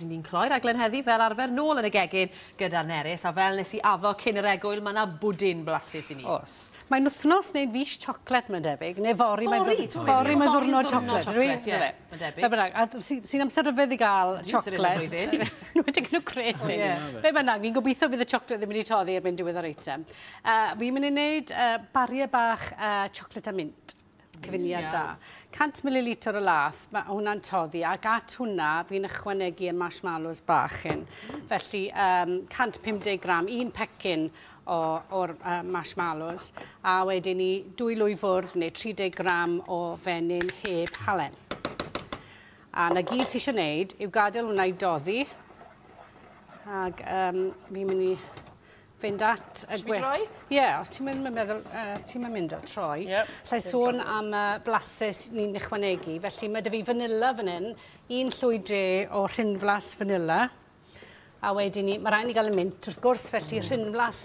Ni'n cloi raglen heddi fel arfer nôl yn y gegin gyda Nerys, a fel nes i addo cyn yr egwyl, mae yna bwdin blasus i ni. Oes. Mae'n wythnos neu fis siocled, mae'n debyg, neu fory mae'n fory mae'n ddwrnod siocled. Ie, mae'n debyg. Be bynnag, a sy'n amser rhyfedd i gael siocled. Wedi nhw cres i. Be bynnag, fi'n gobeithio bydd y siocled ddim wedi toddi erbyn diwedd yr eitem. Fi'n mynd i wneud bariau bach siocled a mint. Cyfuniad da. 100 ml o lath, mae hwnna'n toddi, ac at hwnna fi'n ychwanegu y marshmallows bach hyn. Felly 150 gram, un pecyn o'r marshmallows, a wedyn ni 2 lwy fwrdd neu 30 gram o fenyn heb halen. A na gyd ti eisiau gwneud yw gadael hwnna i doddi, ac fi'n mynd i fynd at y gwe... Troi? Ie, yeah, os ti'n mynd meddwl, os ti'n mynd o troi, yep. Llai sôn am blasus ni'n ychwanegu. Felly mae 'da fi vanilla fan hyn, 1 llwy de o rhinflas vanilla. A wedyn ni, mae rhaid ni gael y mint, wrth gwrs, felly rhinflas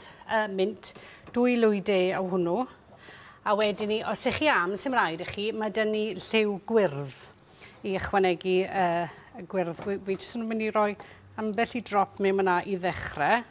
mint, 2 lwy de o hwnnw. A wedyn ni, os ych chi am, sy'm rhaid i chi, mae 'da ni lliw gwyrdd i ychwanegu y gwyrdd. Fi jyst yn mynd i roi ambell i drop mewn yna i ddechrau.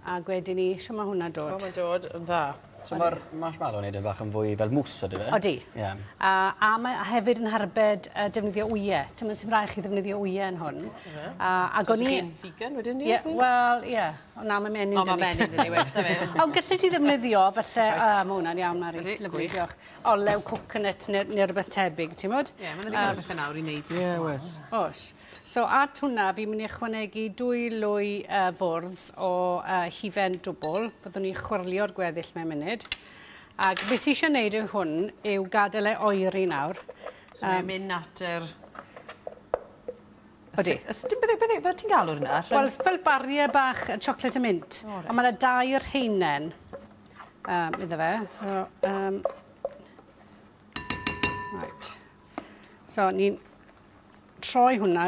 Ac wedyn ni, shwt mae hwnna dod? O, mae'n dod yn dda. So mae'r marshmallow yn neud yn bach yn fwy fel mousse, ydy fe? Odi. Yeah. A mae hefyd yn harbed defnyddio wyau. Ti'n mynd sy'n rhaid chi ddefnyddio wyau yn hwn. Ac o'n i... Chi'n vegan wedyn ni? Yeah, wel, ie. Yeah. O, na, mae menyn dyn ni. O, mae menyn dyn ni, well, na fe. Ond gallu ti ddefnyddio, falle... Mae hwnna'n iawn, Mari. Lyfli, diolch. Olew coconut neu rhywbeth tebyg, ti'n modd? Ie, mae'n ddigon o bethau nawr i wneud. Ie, oes. Oes. So at hwnna, fi'n mynd i ychwanegu 2 lwy fwrdd o hufen dwbl. Byddwn ni'n chwyrlio'r gweddill mewn munud. Ac beth sy'n eisiau gwneud yw hwn yw gadael e oeri nawr. So mae'n mynd at yr... Odi. Beth ti'n galw'r yna? Wel, fel bariau bach chocolate a mint. O, reit. A mae yna 2 haenen iddo fe. So, right. So, ni'n troi hwnna,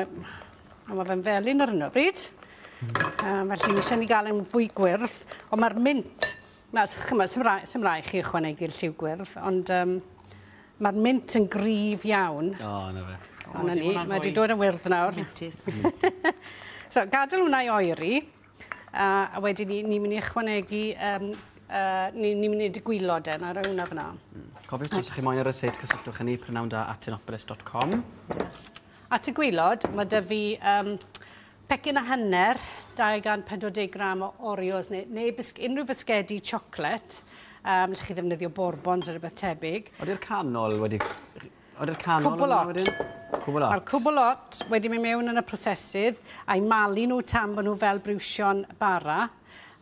a mae fe'n felyn ar hyn o bryd. Felly ni eisiau ni gael yn fwy gwyrdd, ond mae'r mint, na, sy'm rhaid chi ychwanegu'r lliw gwyrdd, ond mae'r mint yn gryf iawn. O, na fe. O, na ni, mae wedi dod yn wyrdd nawr. Mintus. So, gadael hwnna i oeri, a wedyn ni'n mynd i ychwanegu, ni'n mynd i wneud y gwylod e, na roi hwnna fyna. Cofiwch, os ydych chi moyn y rysáit, cysylltwch â ni prynawnda@tinopolis.com. At y gwylod, mae 'da fi pecyn a hanner, 240 gram o Oreos neu unrhyw fisgedi siocled. Allwch chi ddefnyddio bourbons neu rhywbeth tebyg. Oeddi'r canol wedi... Oeddi'r canol Cwbl lot. wedyn? Cwbl lot. Mae'r cwbl lot wedi mynd mewn yn y prosesydd a'i malu nhw tan bod nhw fel briwsion bara.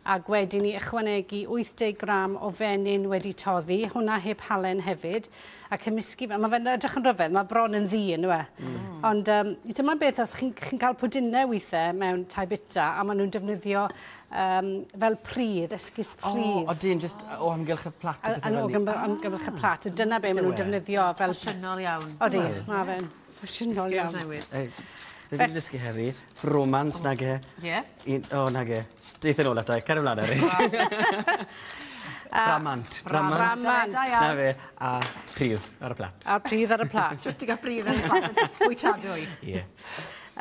Ac wedyn ni ychwanegu 80 gram o fenyn wedi toddi, hwnna heb halen hefyd, a cymysgu, mae fe'n edrych yn rhyfedd, mae bron yn ddu, yn dyw e? Ond dyma beth, os chi'n cael pwdinau weithiau mewn tai bita, a maen nhw'n defnyddio fel pridd, esgus pridd. O, odyn, jyst o amgylch y plat a pethau fel ni. O amgylch y plat, a dyna be maen nhw'n defnyddio fel... Ffasiynol iawn. Odi, mae fe'n ffasiynol iawn. Fe wedi dysgu heddi, bromance nage. Ie. O, nage. Deith yn ôl ato, cer ymlaen, Eris. Bramant. Bramant. Na fe, a pridd ar y plat. A pridd ar y plat. Siwt ti gael pridd ar y plat? Fwy tadwy. Ie.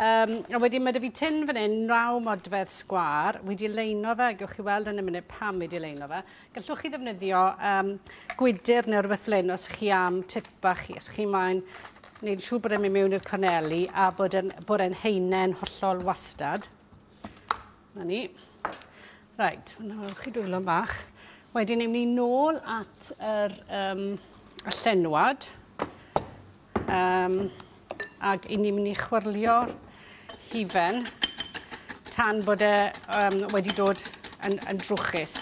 A wedyn mae 'da fi tin fan hyn, 9 modfedd sgwâr. Wedi leino fe, gewch chi weld yn y munud pam wedi leino fe. Gallwch chi ddefnyddio gwydr neu rhywbeth fel hyn os chi am tip bach chi. Os chi moyn wneud yn siŵr bod e'n mynd mewn i'r corneli a bod e'n haenen hollol wastad. Na ni. Reit, nawr chi dwylo'n bach. Wedyn ni'n mynd nôl at yr llenwad. Ac ni'n mynd i chwyrlio'r hufen tan bod e wedi dod yn drwchus,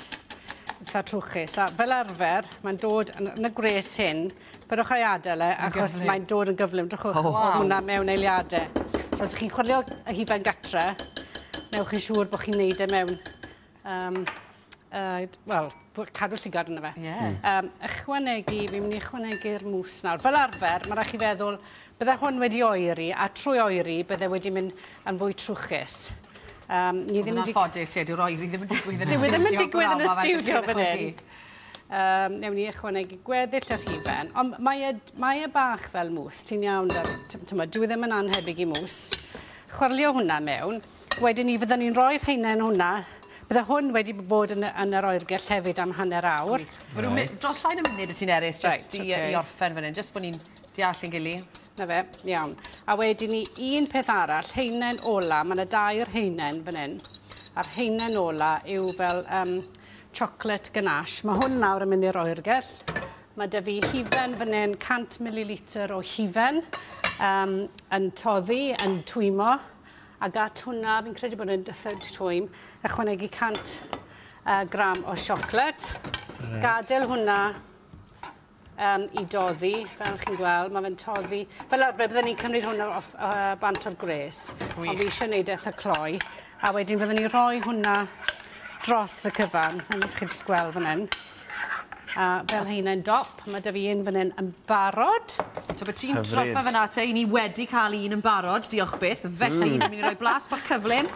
eitha trwchus. A fel arfer, mae'n dod yn y gwres hyn, byddwch ei adael e, achos mae'n dod yn gyflym. Drychwch hwnna mewn eiliadau. So, os chi'n chwyrlio y hufen gatre, newch chi'n siŵr bod chi'n neud e mewn, wel, cadw llygad yna fe. Ychwanegu, fi'n mynd i ychwanegu'r mousse nawr. Fel arfer, mae rhaid chi feddwl, bydde hwn wedi oeri, a trwy oeri, bydde wedi mynd yn fwy trwchus. Ni ddim yn anffodus, ie, dyw'r oeri ddim yn digwydd yn y stiwdio. Dyw e ddim yn digwydd yn y stiwdio fan hyn. Newn ni ychwanegu gweddill yr hufen. Ond mae e bach fel mousse, ti'n iawn, dyw e ddim yn annhebyg i mousse. Chwyrlio hwnna mewn. Wedyn ni fydden ni'n rhoi'r haenen hwnna. Bydde hwn wedi bod yn yr oergell hefyd am hanner awr. Right. Dros llai na munud y ti'n Nerys, just Reit, i, ocê. i orffen fan hyn, just bod ni'n deall yn gili. Na fe, iawn. A wedyn ni un peth arall, haenen ola, mae yna dair haenen fan hyn. A'r haenen ola yw fel chocolate ganache. Mae hwn nawr yn mynd i'r oergell. Mae 'da fi hufen fan hyn, 100 ml o hufen, yn toddi, yn twymo. Ac at hwnna, fi'n credu bod yn eitha twym, ychwanegu 100 gram o siocled. Right. Gadael hwnna i doddi, fel chi'n gweld, mae fe'n toddi. Fel arfer, byddwn ni'n cymryd hwnna off, bant o'r gwres, ond fi eisiau gwneud e eitha cloi. A wedyn byddwn ni'n rhoi hwnna dros y cyfan, os chi'n gallu gweld fan hyn. A fel haenen dop, mae 'da fi un fan hyn yn barod. So bod ti'n Hyfryd. troffa fyna te, i ni wedi cael un yn barod, diolch byth. Felly, ni'n mynd i roi blas bach cyflym,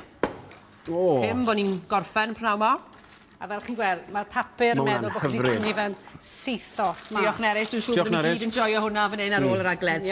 O, cyn bod ni'n gorffen pnawn 'ma. A fel chi'n gweld, mae'r papur Ma' yn hwnna'n meddwl bod chi wedi hyfryd. tynnu fe'n syth off mas. Diolch, Nerys, dwi'n siŵr Diolch, bod ni Nerys. gyd yn joio hwnna fan hyn ar ôl y raglen.